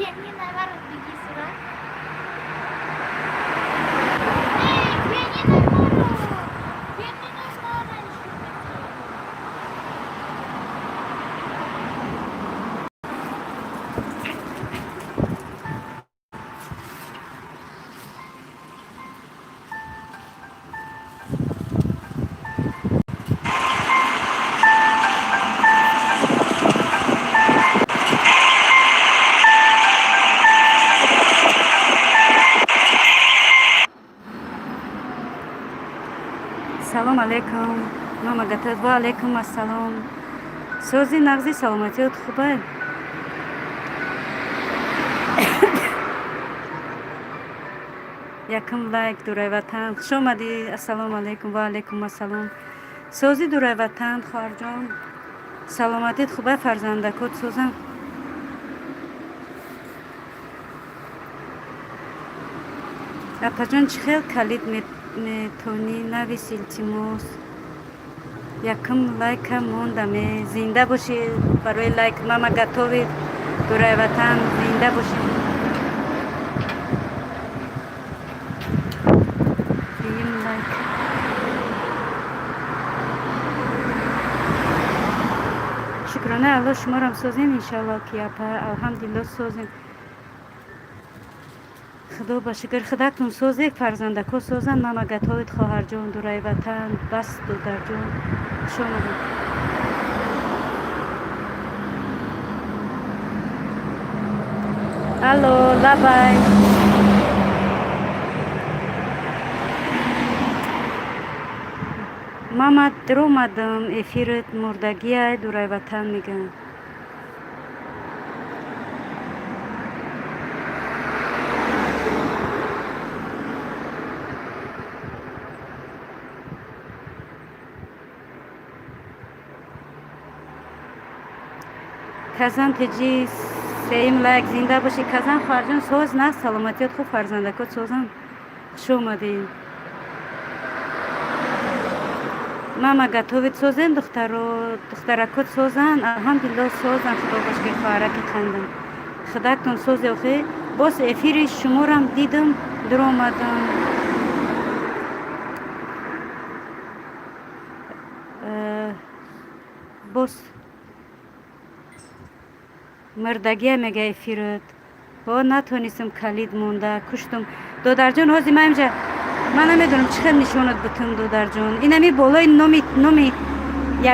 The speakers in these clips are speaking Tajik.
Пианино наоборот, беги сюда. Эй, пианино наоборот. Пианино раньше хотела. Салом алейкум, мама гатат. Ва алейкум ассалом. Сози, нағзи, саломатиёт хуба? Якум лайк, дурай ватан, хуш омадӣ. Ассалому алейкум. Ва алейкум ассалом. Сози, дурай ватан, хоҳарҷон, саломатит хуба, фарзандакот созам? Апаҷон, чӣ хел калид метонӣ, навис, илтимос. Якум лайка мондаме, зинда бошӣ барои лайк. Мама готовит, дурай ватан, зинда бошӣ. Дуюм лайк. Шукрона Алло, шуморам созем, иншалло ки, апа, алҳамдулилло, созем, худо ба шукр. Худатон созед, фарзандако созанд. Мама готовит, хоҳарҷон, дурай ватан, бас, додарҷон, хуш омадед. Алло, лабай. Мама, даромадам, эфират мурдагиай, дурай ватан мегӯям. Казан теҷи, сеюм лайк, зинда бошӣ, Казан хоҳарҷон. Соз на, саломатиёт хуб, фарзандакот созам? Хуш омадӣ. Мама готовит, созен, духтаро, духтаракот созан? Алҳамдулилло, созан, худо ба шукр, хоҳараки қандам. Худатон созе охе? Боз эфири шуморам дидам, дуромадам. Боз мурдагия мега эфират. О, натонистам, калид монда, куштум. Додарҷон, ҳозир ман инҷа ман намедонам чӣ хел нишонат бутум, додарҷон. Инами болои номи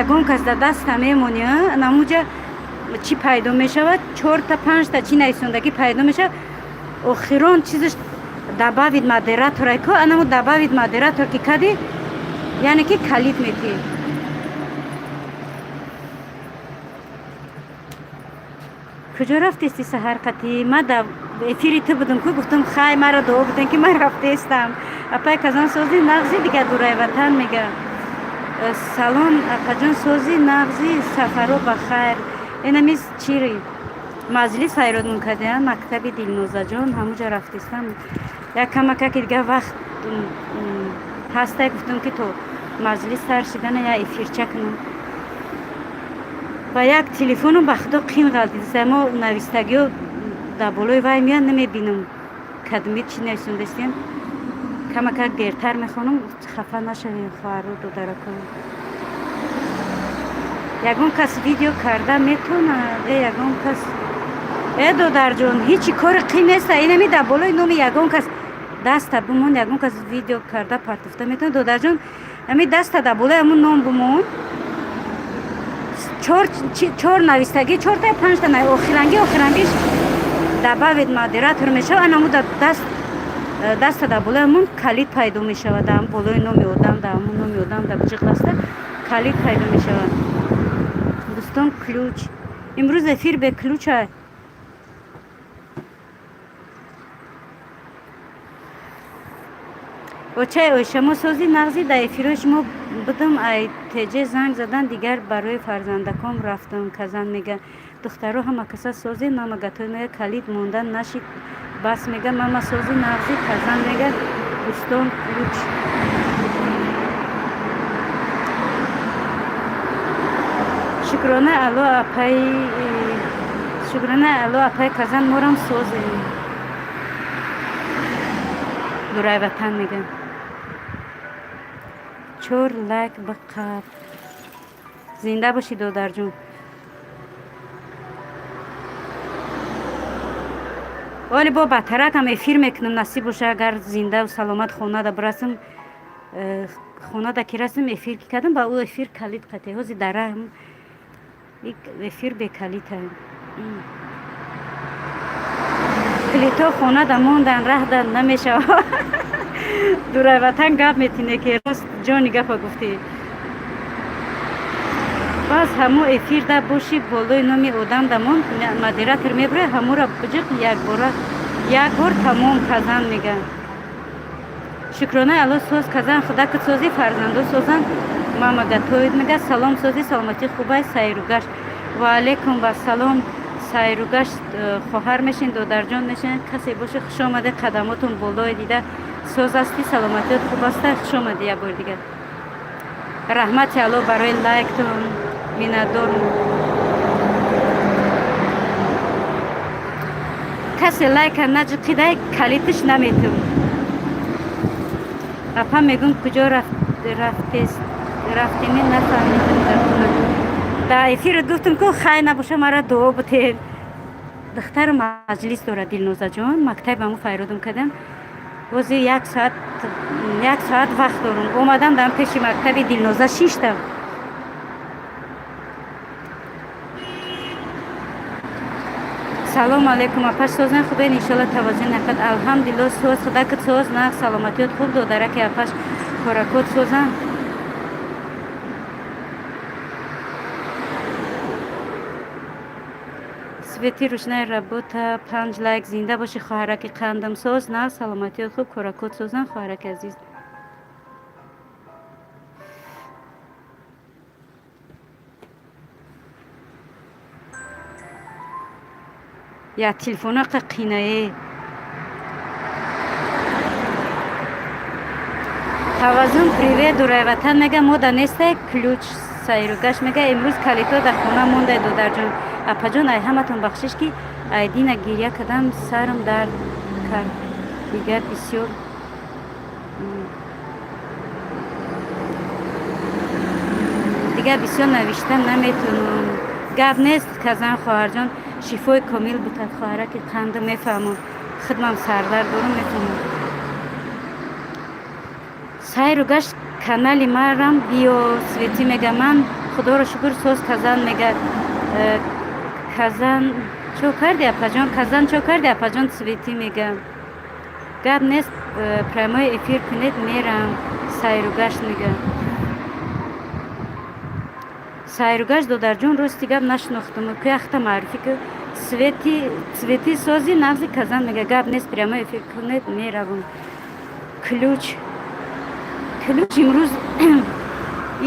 ягон кас дар даста мемонӣ, намуҷа чӣ пайдо мешавад? Чорта, панҷта чӣ нависондагӣ пайдо мешавад. Охирон чизаш добавить модератор ко, анаму добавить модератор ки кади, яъне ки калид метиҳӣ. Куҷо рафтести саҳар қатӣ? Ма да эфири ту будам ку, гуфтам, хай, маро дуо будем, ки ман рафтестам. Апай Казан, сози, нағзи, дига дурай ватан мега. Салом, апаҷон, сози, нағзи, сафаро ба хайр. Инамиз чири маҷлис ҳайротмон кардиам, мактаби Дилнозаҷон, ҳамуҷа рафтестам. Як камакаки дига вақт ҳастай, гуфтам, ки то маҷлис сар шидана я эфирча кунам. Ба як телефону, ба худо, қин ғалтидиса, мо навистагиё дар болои вай меяд, намебинам, кадмит чӣ нависондастем. Камакак дертар мехонам, хафа нашавем, хоҳару додарако. Ягон кас видео карда метавонад? Э, ягон кас, э, додарҷон, ҳечи кори қин неста. Инами дар болои номи ягон кас даста бимон, ягон кас видео карда партофта метавонад. Додарҷон, ами даста дар болои ҳамун ном бимон, чор навистагӣ, чорта, панҷта, охирангиш добавить модератор мешавад. Анаму даст даста дар болои ҳамун калид пайдо мешавад, дар болои номи одам, дар ҳамун номи одам дар ҷиқ даста калид пайдо мешавад. Дӯстон, ключ. Имрӯз эфир бе ключа. Очай Ойша, мо сози, нағзи, дар эфирҳои шумо будам, ай теҷе занг задан, дигар барои фарзандаком рафтам. Казан мега, духтаро, ҳама каса сози? Мама гатой мега, калид мондан нашид, бас мега. Мама, сози, нағзи, Казан мега, дӯстон, ключ. Шукрона Алло, апаи. Шукрана Алло, апай Казан, морам созем. Дурай ватан мегам. Чор лайк биқаб. Зинда бошӣ, додарҷон. Оли бо батаракам эфир мекунам, насиб боша, агар зиндаву саломат хонада бирасам. Хонада ки расам, эфир ки кардам, ба ӯ эфир калид қате. Ҳози дараҳм эфир бекалита. Калидҳо хонада мондан, раҳда намешава. Дурай ватан гап метине ки рост ҷони гапа гуфтӣ. Баъз ҳамо эфирда боши, болои номи одам дамон модератор мебуре, ҳамура биҷиқ, якбора як бор тамом. Казан мега: шукронаи Алло, соз Казан, худакат созӣ, фарзандо созан, мама гатоид мега. Салом, созӣ, саломатӣ хубай? Сайругашт. Ва алайкум вассалом. Сайругашт, хоҳар мешин, додарҷон мешин, касе боше, хуш омаде. Қадамотон болое дида. Соз ҳастӣ, саломатиёт хуб аста? Хуш омадӣ як бори дигар. Раҳмати Алло барои лайктон, миннатдорм. Касе лайка наҷиқидай, калитиш наметум. Апа, мегум, куҷо рафтеми, нафаҳмидам. Гапона дар эфират гуфтам ку, хай набоша, мара дуо бутед. Духтарам маҷлис дорад, Дилнозаҷон, мактабаму файродум кардам. Бози як соат, як соат вақт дорум. Омадам, дар пеши мактаби Дилноза шиштам. Салому алайкум, апаш, созан, хубен, иншолла. Тавозин нақад, алҳамдулилло, соз, худакат соз, нақ, саломатиёт хуб, додараки апаш, коракот созан. Свети, ручная работа, панҷ лайк. Зинда боши, хоҳараки қандам. Соз, нақ, саломатиёт хуб, коракот созан, хоҳараки азиз. Я телефонақа қинае. Тавазун, привет, дурайватан мега: мода нестай ключ. Сайругаш мега: имрӯз калито дар хона мондай, додарҷон. Апаҷон, ай ҳаматон бахшиш, ки айдина гиря кардам, сарам дард кард. Дигар бисёр, дигар бисёр навишта наметонам. Гап нест, Казан хоҳарҷон, шифои комил бутад, хоҳараки қанду. Мефаҳмам, хидмам сардард дорам, мефаҳмам. Сайру гашт канали марам биё. Светӣ мега: ман худоро шукр соз. Казан мега: Казан чо карди, апаҷон? Казан чо карди, апаҷон? Светӣ мега: гап нест, прямой эфир кунед, мерам. Сайругашт мега. Сайругашт, додарҷон, рости гап нашинохтам, куяхта маърифӣ ки. Свети, Цвети, сози, нағзи? Казан мега: гап нест, прямой эфир кунед, меравам. Ключ, ключ,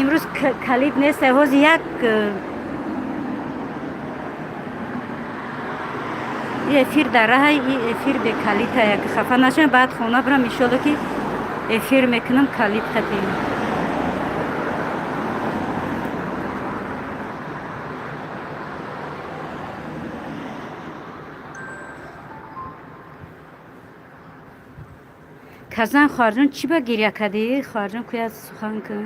имрӯз калид нест. Ҳози як эфир дар раҳай, и эфир бекалита, як хафа нашавем. Баъд хона бирам, иншолло, ки эфир мекунам калид қатем. Казан хоҳарҷон, чӣ ба гиря кардӣ? Хоҳарҷон, куя сухан кун.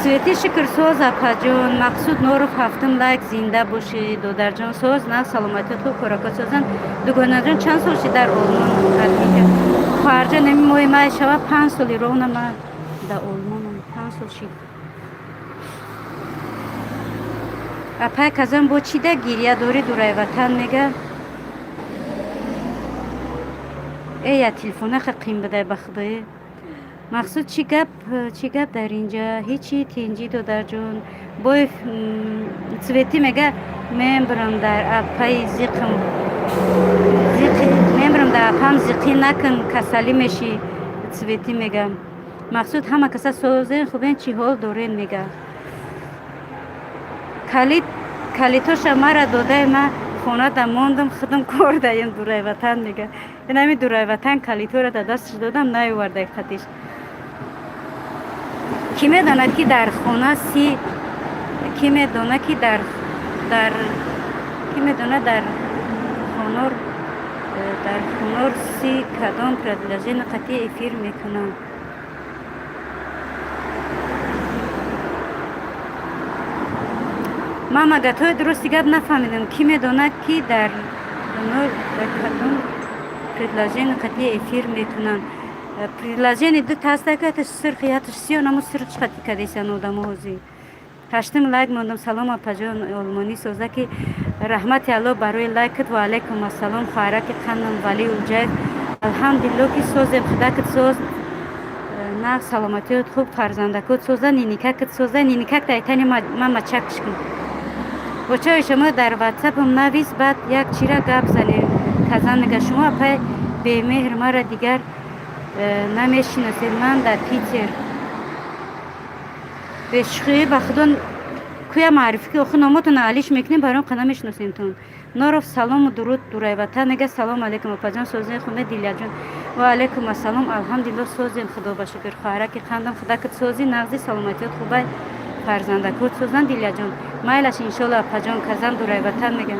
Свети, шукр, соз, апаҷон. Мақсуд Норов, ҳафтум лайк. Зинда бошӣ, додарҷон. Соз, на, саломатият хуб, кӯракот созан. Дугонаҷон, чанд сол ши дар Олмон? Хоҳарҷон, ами моҳи май шава 5 соли ровно ма дар Олмонам, 5 сол шид. Апай Казан, бо чӣ да гиря дорӣ? Дурай ватан мега: э, я телефонаха қим бидай, ба худое. Мақсуд, чӣ гап, чӣ гап дар инҷа? Ҳечи, тинҷӣ, додарҷон. Бой Цветӣ мега: мембирам дар апаи зиқм, мембирам дар апам, зиқӣ накун, касалӣ мешӣ. Цветӣ мега. Мақсуд, ҳама каса созен, хубен, чӣ ҳол дорен? Мега: калид, калитоша мара додай, ма Хонада мондам, худам кор даем, дурай ватан мега. Инами дурай ватан калитора да дасташ додам, наёвардай қатиш. Кӣ медонад, ки дар хона си, кӣ медонад, ки дар кӣ медонад, дар хонор, дар хонор си кадом предложение қатъи эфир мекунам? Ман магатҳои дурусти гап нафаҳмидам. Кӣ медонад, ки дар кадом предложение қатъи эфир мекунам? Предложение ду таста, яташ сирх, яташ сиё. Намо сирх чӣ кадесан одамо ҳозир. Ҳаштум лайк мондам. Салом, апаҷон, олмонӣ соза ки. Раҳмати Алло барои лайкат. Ва алайкум ассалом, хоҳараки қандам Вали Улҷаев. Алҳамдулилло, ки созем, худакат соз, нағз, саломатиёт хуб, фарзандакот соза, ниникакат соза. Ниникак дайтани ман мачакш кун. Бочаи шумо дар ватсапам навис, баъд як чира гап занем. Казан мега: шумо, апай бемеҳр, мара дигар намешиносед. Ман дар Питер. Бешухӣ, ба худо, куя маърифӣ ки охи номотон алиш мекунем, барои қа намешиносемтон. Норов, салому дуруд, дурайватан мега. Салом алейкум, апаҷон, созаи хуме, Дилияҷон. Ва алейкум ассалом. Алҳамдулилло, созем, худо ба шукр. Хоҳараки қандам, худакат сози, нағзи, саломатиёт хубай, фарзандакот созан, Дилияҷон. Майлаш, иншолло, апаҷон. Казан дурайватан мега: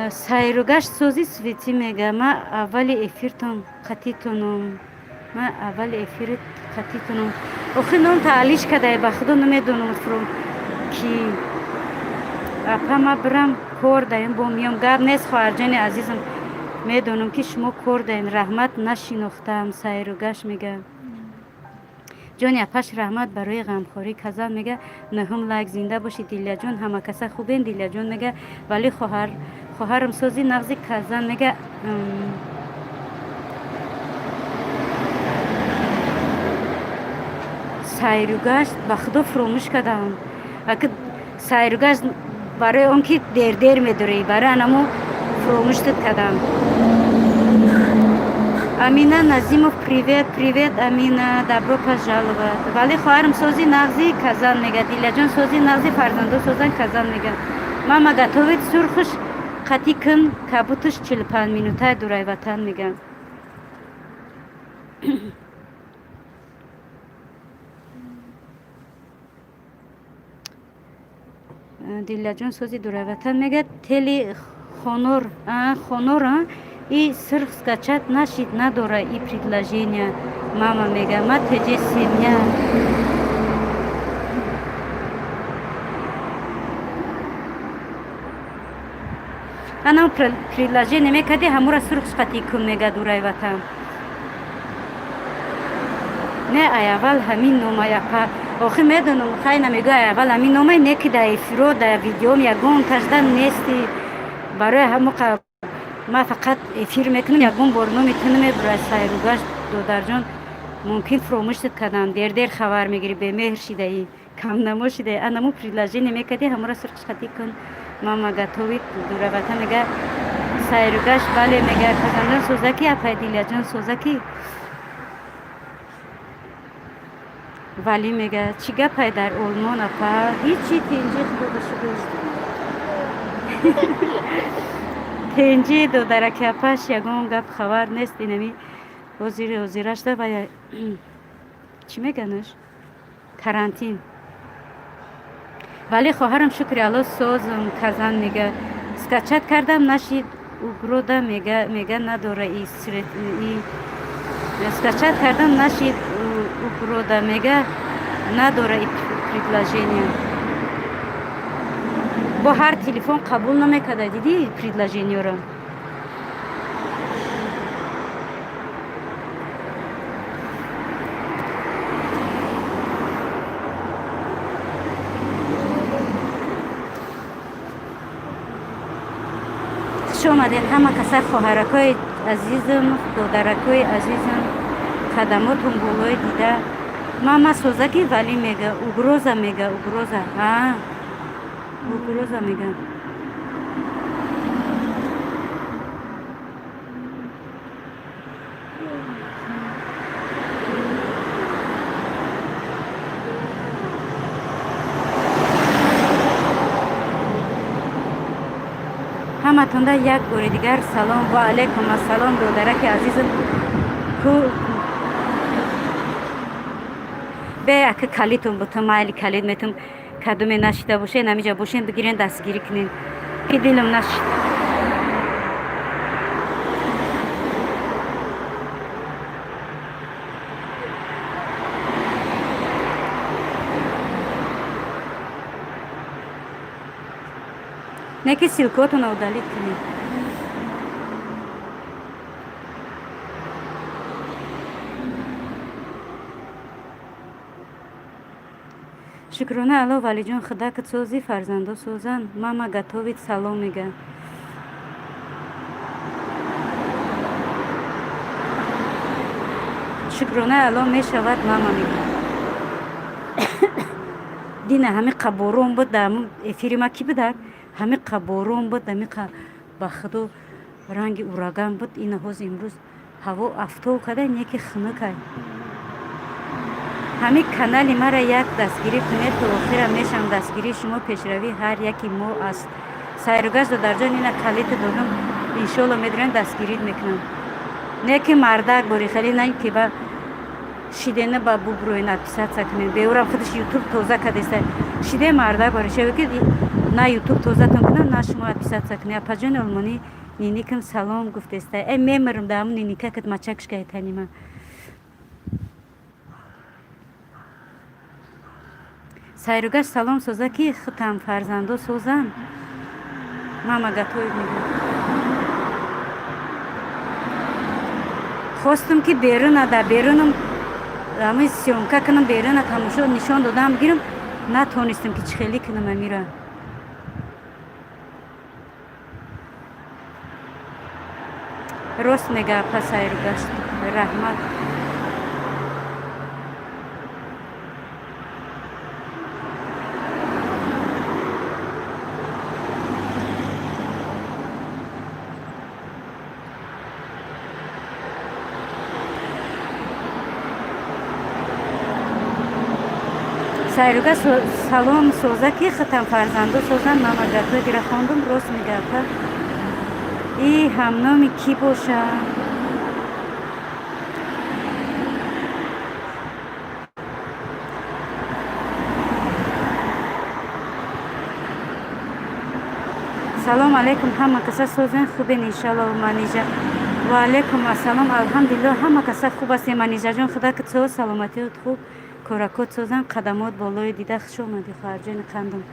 сайругашт сози. Свети мега: ма аввали эфиртон қатитонум, ма аввали эфири қатитонум. Охи ном таалиш кадай, ба худо, намедонам фром ки. Апа, ма бирам, кор даем, бо миём. Гап нест, хоҳарҷони азизам, медонам, ки шумо кор даем. Раҳмат, нашинохтам. Сайругашт мега: ҷони апаш, раҳмат барои ғамхорӣ. Казан мега: нӯҳум лайк. Зинда бошӣ, Дилияҷон. Ҳама каса хубен? Дилияҷон мега: вале хоҳар, хоҳарам, сози, нағзи. Казан мега: сайругашт, ба худо, фуромӯш кардам. Сайругашт барои он ки дер-дер медорӣ, барои анамо фуромӯштат кардам. Амина Назимов, привет, привет, Амина, добро пожаловать. Вале хоҳарам, сози, нағзи. Казан мега: Дилияҷон, сози, нағзи, фарзандо созан. Казан мега: мама готовит сурхуш қатӣ кун, кабутуш 45 минутаи. Дурайватан мега. Дилаҷон, сози. Дурайватан мега: тели хонор, хонор и сирх скачать нашид, надора и предложения. Мама мега: ма теҷе семья. Анам приложение мекарди, ҳамура сурх қатӣ кун, мега Дурайватан. Не, ай аввал ҳамин номай, апа. Охи медонам, хай, намегӯ, ай аввал ҳамин номай, не ки дар эфиро, дар видеом ягон тажда нести. Барои ҳамо ма фақат эфир мекунам, ягон бор номи ту намебурад. Сайругашт, додарҷон, мумкин фуромӯштат кардам. Дер-дер хабар мегирӣ, бемеҳр шидаӣ, камнамо шидаӣ. Анаму приложение мекардӣ, ҳамура сурхш қатӣ кун. Мама готовит. Дуравата мега: сайругашт, бале. Мега: казанҷон, созаки, апай Дилияҷон, созаки. Валӣ мега: чӣ гапай дар Олмон, апа? Ҳичи, тинҷи, худо ба шукр, тинҷи, додараки апаш, ягон гап хабар нест. Инами ҳозири ҳозирашда ва чӣ меганаш, карантин. Вале хоҳарам, шукри Алло, созм. Казан мега: скачать кардам, нашид, угрода мега, надора и скачать кардам, нашид, угрода мега, надора и предложение. Бо ҳар телефон қабул намекарда, дидӣ предложениёро? Хуш омадед, ҳама каса, хоҳаракҳои азизам, додаракҳои азизам, қадамотон болои дида. Мама созаки. Валӣ мега: угроза мега, угроза, а угроза мега. Ҳаматонда як бори дигар салом. Ва алайкум ассалом, додараки азизам. Ку бе ака калитум бутум, майли, калит метум. Кадуме нашида бошен, ҳамиҷа бошен, бигирен, дастгирӣ кунен, ки дилам нашид. Не ки ссылкотонро удалить кунед. Шукрона алло, Валиҷон, худакат созӣ, фарзандо созан. Мама готовит, салом мега. Шукрона алло, мешавад, мама мега. Дина ҳами қаборон буд дар эфири ма, ки будак, ҳами қаборон буд, ҳами ба худо ранги ураган буд. Ина ҳоз имрӯз ҳаво афтоб када, неки хунукай. Ҳамин канали мара як дастгирӣ кунед, то охира мешам. Дастгирии шумо пешравии ҳар яки мо аст. Сайругашт, додарҷон, ина калити додум, иншолло медурем, дастгирит мекунам. Не ки мардак бори хеле, на ки ба шидена ба буброин, отписаться кунед. Беурам худаш Ютуб тоза кадеста. Шиде мардак бори шаве, ки на Ютуб тозатон кунам, на шумо отписаться кунед. Апаҷони олмонӣ, ниникам салом гуфтеста. Э, мемирам да ҳамун ниникакат мачакшкайтанима. Сайругашт, салом, соза, ки хутам фарзандо созан. Мама готовит мега. Хостум, ки беруна да берунам ҳамин съёмка кунам, беруна тамошо нишон додам гирам, натонистам, ки чӣ хелӣ кунам амира. Рост мега апа Сайругашт, раҳмат. Сайруга, салом, соза, ки хатам фарзандо созан. Мама гапҳои хондум, рост мега апа. И ҳамноми кӣ боша? Салом алейкум, ҳама каса созен, хубен, иншалло. Манижа, ва алейкум ассалом, алҳамдулилло, ҳама каса хуб астем. Манижаҷон, худо ки цо саломатиот хуб, коракот созан, қадамот болои дида. Хуш омадӣ, хоҳарҷони қандум.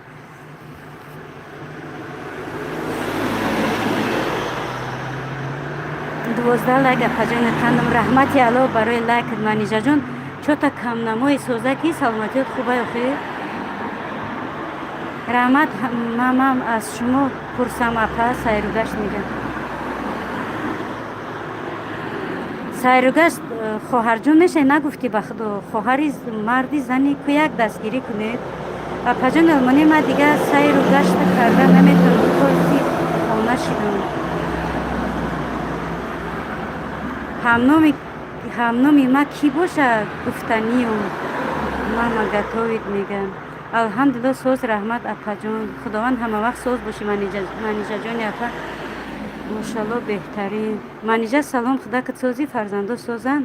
12 лайк, апаҷони қандум, раҳмати алло барои лайк. Манижаҷон, чота камнамои соза, ки саломатиёт хубай охир. Раҳмат, мамам аз шумо пурсам, апа. Сайругашт мегам. Сайругашт, хоҳарҷон мешавӣ, нагуфтӣ, ба худо, хоҳари марди зани ку як дастгирӣ кунед. Апаҷон олмонӣ, ман дигар сайру гашта карда наметавонам, коси хона шидам. Ҳамноми ма кӣ боша гуфтанию. Мама готовит мегам. Алҳамдулилло, соз, раҳмат, апаҷон, худованд ҳамавақт соз бошӣ. Манижаҷони апа, мошалло, беҳтарин. Манижа, салом, худакат созӣ, фарзандо созанд.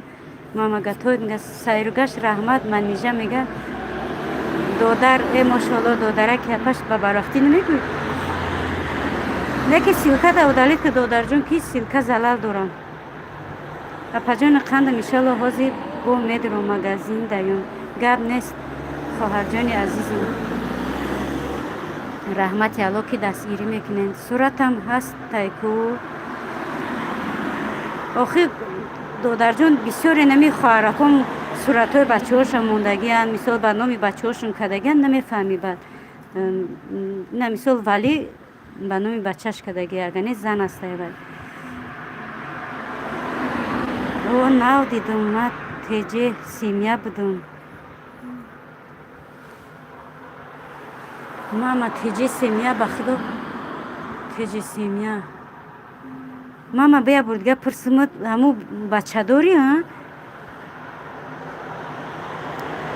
Мама готовит мега. Сайругашт, раҳмат. Манижа мега додар. Э, мошалло, додараки апаш ба барвақтӣ намегӯй. Леки ссылка да удалить ки, додарҷон, ки ссылка залал дорам. Апаҷони қандам, иншалло ҳозир бо медурам магазин даём. Гап нест, хоҳарҷони азизам, раҳмати алло, ки дастгирӣ мекунед. Суратам ҳаст тайку. Охир, додарҷон, бисёре нами хоҳараком суратҳои бачаҳошон мондагианд, мисол, ба номи бачаҳошон кардагианд, намефаҳмӣ. Баъд на, мисол, Валӣ ба номи бачаш кардаги, агар не, зан астай. Валӣ о нав дидум, ма теҷе семья будум. Мама теҷе семья, ба худо, теҷе семья. Мама, бия бурдига пурсимуд, ҳаму бачадорӣ, а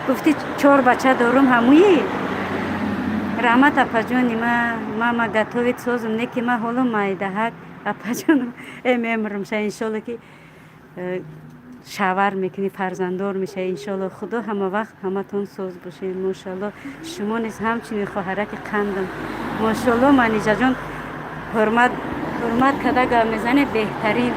гуфти чор бача дорум, ҳамуи. Раҳмат, апаҷони ма. Мама готовит созум, не ки ма ҳоло майдаҳак, апаҷонам. Э, мемурам ша, иншолло, ки шавар мекунӣ, фарзанддор мешавӣ, иншолло. Худо ҳама вақт ҳаматон соз бошед. Мошалло, шумо низ ҳамчунин, хоҳараки қандам. Мошалло, Манижаҷон, ҳурмат, ҳурмат карда гап мезанед, беҳтарин.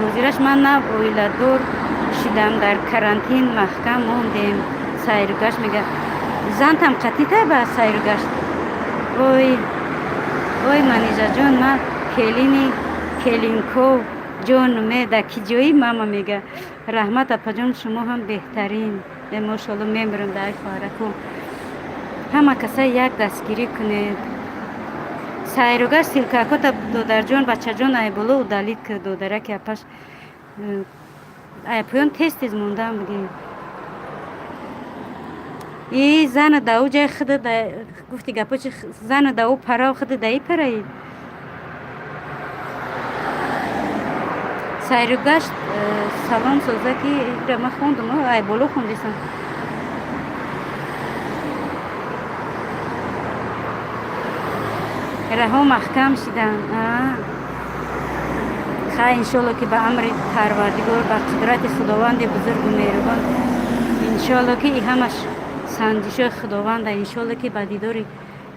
Ҳозираш ман нав оиладор шидам, дар карантин маҳкам мондем. Сайругашт мега, зантам қатита ба сайругашт. Ой, ой, Манижаҷон, ман келини келинков ҷонуме да ки ҷои мама мега. Раҳмат, апаҷон, шумо ҳам беҳтарин. Э, мошалло, мемирам дар хоҳараку. Ҳама каса як дастгирӣ кунед. Сайругашт, ссылкакота, додарҷон, бачаҷон, айболо удалить ки, додараки апаш, айпоён тез тез мондаам буди. И зана да ӯ ҷай худа гуфти гапо чи, зана да ӯ парав, худа да и параи. Сайругашт, салом соза, ки ира ма хондум, ай боло хондисам. Раҳо маҳкам шиданд. Хай, иншолло, ки ба амри Парвардигор, ба қудрати Худованди бузургу меҳрубон, иншолло, ки и ҳамаш санҷишои Худованда, иншолло, ки ба дидори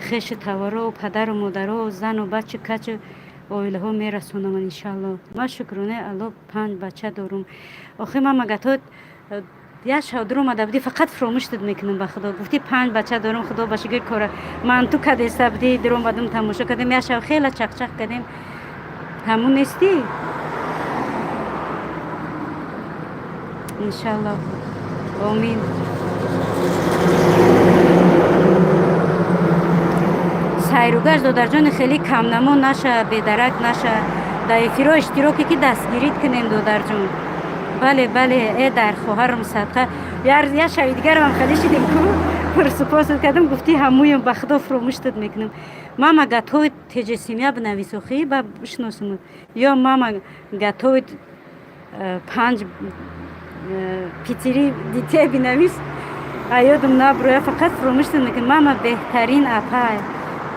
хешу тавору, падару модару, зану бачу качу оилаҳо мерасонаман, иншалло. Ман, шукронаи Алло, панҷ бача дорум. Охи, ман магато як шав дур омада будӣ, фақат фуромӯш дод мекунам, ба Худо. Гуфтӣ, панҷ бача дорум, Худо ба шукр, кора ман ту кадеста будӣ, дур омадам, тамошо кардем, як шав хела чақчақ кардем. Ҳамун нестӣ? Иншалло, омин. Сайругашт, додарҷони, хеле камнамо наша, бедарак наша. Дар эфиро иштироке ки дастгирит кунем, додарҷон. Бале, бале, э, дар хоҳарам садқа. Як шави дигарам хеле шидем ку, пурсупосат кардам, гуфтӣ ҳамуям, ба Худо фуромӯш дод мекунам. Мама готовит теҷе семья бинавис, охи, ба бишносум. Ё мама готовит панҷ пятери детей бинавис, а ёдам наброя, фақат фуромӯш дод мекунам. Мама беҳтарин апай,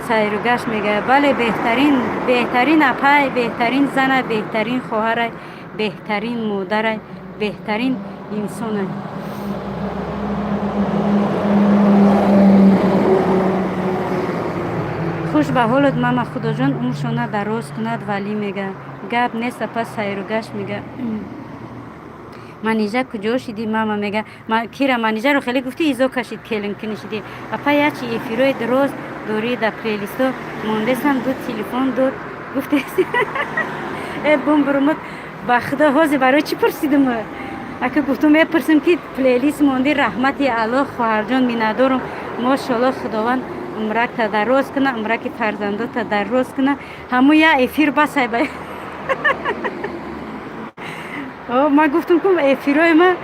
сайругашт мегӯяд. Бале, беҳтарин, беҳтарин апай, беҳтарин зана, беҳтарин хоҳарай, беҳтарин модарай, беҳтарин инсонай. Хуш ба ҳолат, мама, Худоҷон умршона дароз кунад. Валӣ мега, гап нест, апа. Сайругашт мега, Манижа, куҷо шидӣ, мама мега. Кира, Манижаро хеле гуфтӣ, изо кашид, келин кини шидӣ. Апа, ячи эфирои дароз дорӣ, дар плейлисто мондесам, ду телефон дод гуфтеси. Э, бум бурумад, ба Худо, ҳозир барои чӣ пурсидим? Ака, гуфтум, мепурсим, ки плейлист монди. Раҳмати Аллоҳ, хоҳарҷон, миннатдорум. Мошалло, Худованд умракта дароз куна, умраки фарзандота дароз куна. Ҳамун я эфир басай ба ман гуфтум, ку эфирои ма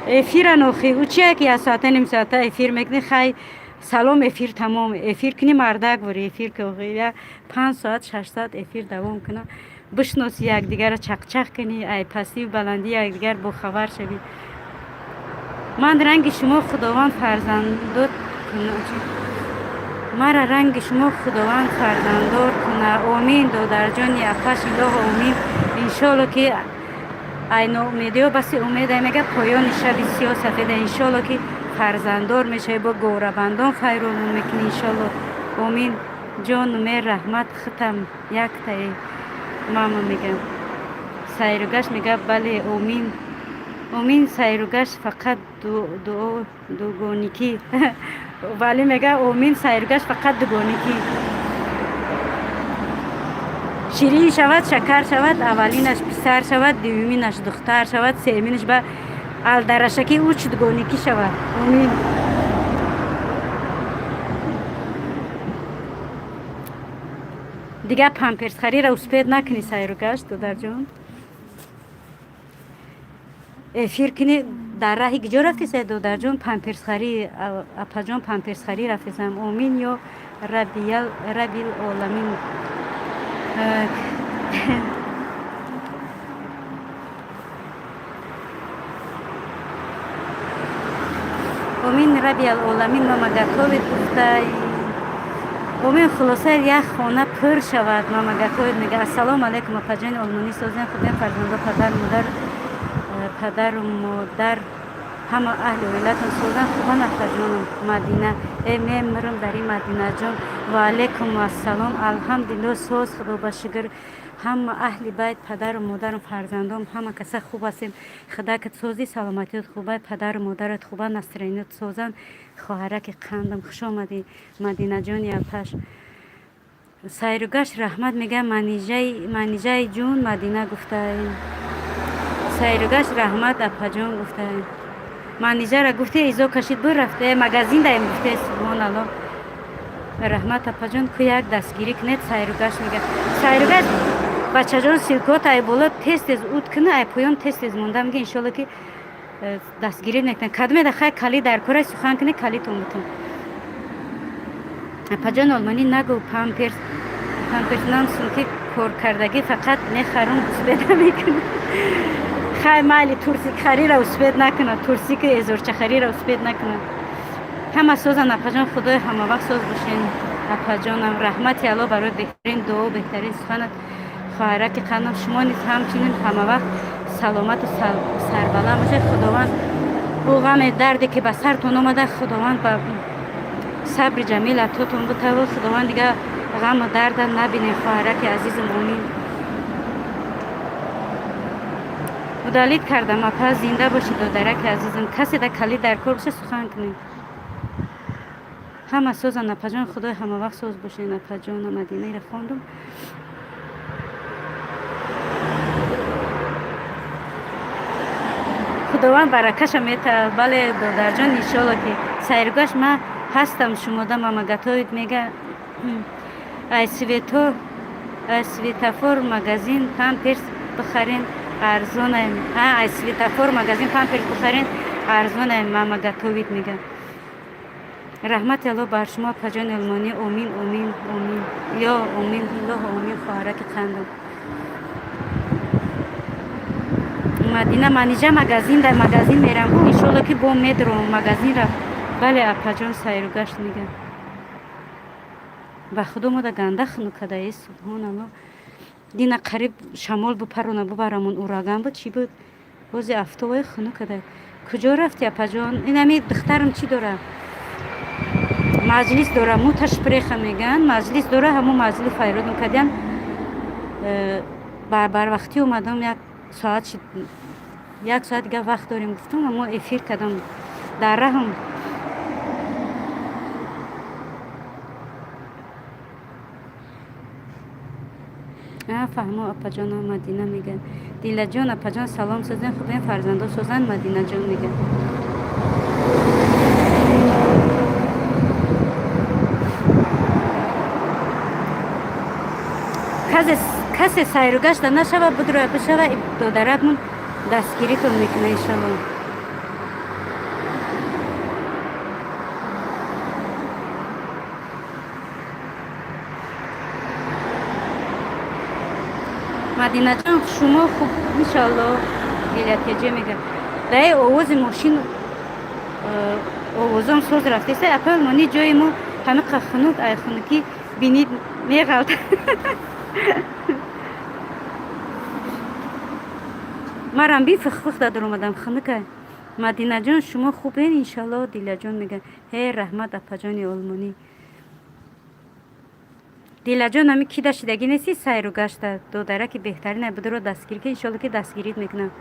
эфиран, охи, ӯ чия ки як соата, ним соата эфир мекунӣ, хай, салом, эфир тамом. Эфир кунӣ, мардак бори эфир ки, охи, я 5 соат, 6 соат эфир давом куна, бишноси якдигарро, чақчақ кунӣ, ай пастиву баландии якдигар бохабар шавӣ. Ман ранги шумо Худованд фарзандод куна, мара ранги шумо Худованд фарзанддор куна. Омин, додарҷони апаш, илоҳо, омин. Иншолло, ки ай ноумедиҳо баси умеда, мега, поёни шаби сиёҳ сафеда. Иншолло, ки фарзанддор мешавӣ, бо говрабандон файромон мекунӣ, иншолло, омин. Ҷону мер, раҳмат, хитам яктае, мама мега. Сайругашт мега, бале, омин, омин. Сайругашт, фақат дуо дугоникӣ. Вале мега, омин. Сайругашт, фақат дугоникӣ. Ширин шавад, шакар шавад, аввалинаш писар шавад, дуюминаш духтар шавад, сеюминаш ба алдарашакӣ уч дугоникӣ шавад, омин. Дигар памперсхариро успеть накунӣ, сайру гашт, додарҷон. Эфир кунӣ, дар раҳи киҷо рафтесай, додарҷон? Памперсхарӣ, апаҷон, памперсхарӣ рафтесам. Омин ё раббил оламин. Омин раббил оламин, мама готовит гуфтай. Омин, хулоса, як хона пур шавад, мама готовит мега. Ассалому алайкум, апаҷони олмонӣ, созен, хубен, фарзандо, падар модар, падару модар, ҳама аҳли оилатон созан, хубан, апаҷонам Мадина. Э, мемирам дар ин Мадинаҷон. Ва алайкум ассалом, алҳамдулилло, соз, худо ба шукр, ҳама аҳли байт, падару модарам, фарзандом, ҳама каса хуб ҳастем. Худакат созӣ, саломатиёт хуба, падару модарат хуба, настроение ят созан. Хоҳараки қандам, хуш омадӣ, Мадинаҷони апаш. Сайругашт раҳмат мегӯям, Манижаи ҷун, Мадина гуфтай. Сайругашт раҳмат, апаҷон гуфтай. Манижара гуфте, изо кашид, бур рафте, магазин даем гуфте, субҳоналло. Раҳмат, апаҷон, ку як дастгирӣ кунед, сайругашт мега. Сайругашт, бачаҷон, ссылка от ай боло тез тез ут куна, ай поён тез тез монда мега, иншолло ки дастгирӣ мекунад. Кадомеда хай кали дар кора сухан кунед, калитон бутун. Апаҷон олмонӣ, нагӯ, памперс, памперс нам сумки коркардагӣ фақат мехарум, успеть намекунам. Хай, майли, трусик харира успеть накунад, трусики эзорчахариро успеть накунад. Ҳама созан, апаҷон, худои ҳамавақт соз бошен, апаҷонам. Раҳмати Алло барои беҳтарин дуо, беҳтарин суханат, хоҳараки қандам. Шумо низ ҳамчунин ҳамавақт саломату сарбаланд бошед. Худованд ӯ ғаме дарде ки ба сартон омада, Худованд ба сабри ҷамил атотон бутаву Худованд дигар ғаму дарда набинед, хоҳараки азизу мӯмин. Удалить кардам, апа, зинда бошед, додараки азизам. Касе да калид дар кор боша, сухан кунед. Ҳама созан, апаҷон, худои ҳамавақт соз бошед, апаҷона. Мадинаира хондум. Худованд баракаша метавад. Бале, додарҷон, иншолло ки сайргашт ман ҳастам шумода, мама готовит мега. Ай свето, ай Светофор магазин памперс бихарен, арзонаем. Ай Светофор магазин памперс бихарен, арзонаем, мама готовит мега. Раҳмати Алло бар шумо, апаҷони олмонӣ. Омин, омин, омин, ё омин, илоҳо омин, хоҳараки қандам. Мадина, манижа магазин, дар магазин мерам, иншолло ки бо медром магазин рафт. Бале, апаҷон, сайругашт мега. Ба худо, мода ганда хунук када, субҳоналло. Дина қариб шамол бупарона бубарамон, ураган буд, чӣ буд, бози афтобои хунук када. Куҷо рафти, апаҷон? Инами духтарам чӣ дора, маҷлис дора, Muttersprache мегӯянд, маҷлис дора, ҳамон маҷлис файрод мекардиям. Барвақтӣ омадам, як соат, як соат дига вақт дорем гуфтам, амо эфир кардам дар раҳам. Фаҳмо, апаҷона, Мадина мега. Дилаҷон, апаҷон, салом, созен, хубен, фарзандо созанд, Мадинаҷон мега. Касе сайругашта нашава, будро бишава, додаракмон дастгиритон мекуна, иншалло. Мадинаҷон, шумо хуб, иншалло. Гелятеҷе мега. Даи овози мошин, овозон соз рафтеса, апа мони, ҷои мо ҳамиқа хунук, ай хунукӣ бинид меғалта. Марам би фихфих дар омадам, хунука. Мадинаҷон, шумо хубен, иншалло, Дилаҷон мега. Ҳе, раҳмат, апаҷони олмонӣ. Дилаҷон, ами ки дашидагӣ нести сайру гашта, додараки беҳтарин будро дастгирӣ ки, иншолло ки дастгирит мекунам.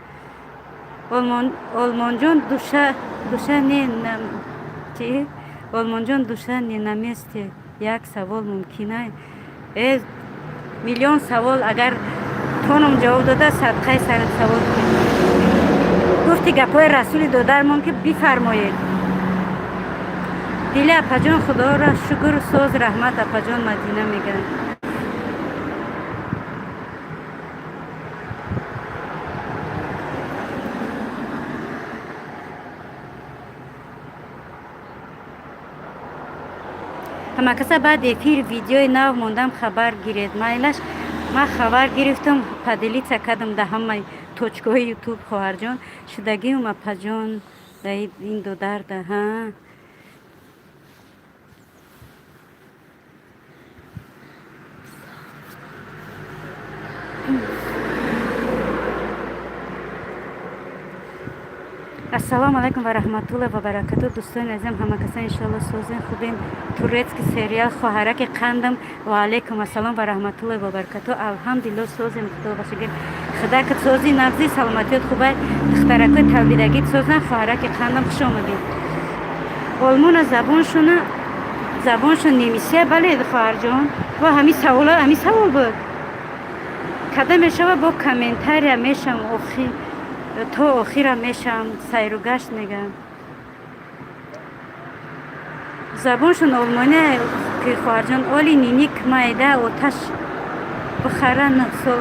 Олмонҷон, душа, душа не чи, Олмонҷон, душа не на месте. Як савол мумкина? Э, миллион савол агар тонум ҷавоб дода, садқаи сарат, савол гуфти гапҳои расули додармон ки бифармоед. Дили апаҷон, худоро шукр, соз, раҳмат, апаҷон, Мадина мегӯяд. Ҳамакаса баъд эфир видеои нав мондам, хабар гиред. Майлаш, ман хабар гирифтам, поделиться кардам да ҳамаи точкаҳои Ютуб. Хоҳарҷон, шудагиум, апаҷон, да ин додарда ҳа. Ассалому алайкум ва раҳматуллоҳи ва баракату, дӯстони азизам, ҳамакаса иншоалло созен, хубен. Турецкий сериал, хоҳараки қандам, ва алайкум ассалом ва раҳматуллоҳи ва баракату. Алҳамдулилло, созем, худо ба шукр. Худакат сози, нағзи, саломатиёт хубай, духтаракои талбидагит созан. Хоҳараки қандам, хуш омадед. Олмона забоншон немисия? Бале, хоҳарҷон, ва ҳамин савола, ҳамин савол буд. Када мешава, бо комментария мешам, охи то охира мешам. Сайру гашт мегам, забоншон олмония ки, хоҳарҷон. Оли ниник майда оташ бихара, 9 сол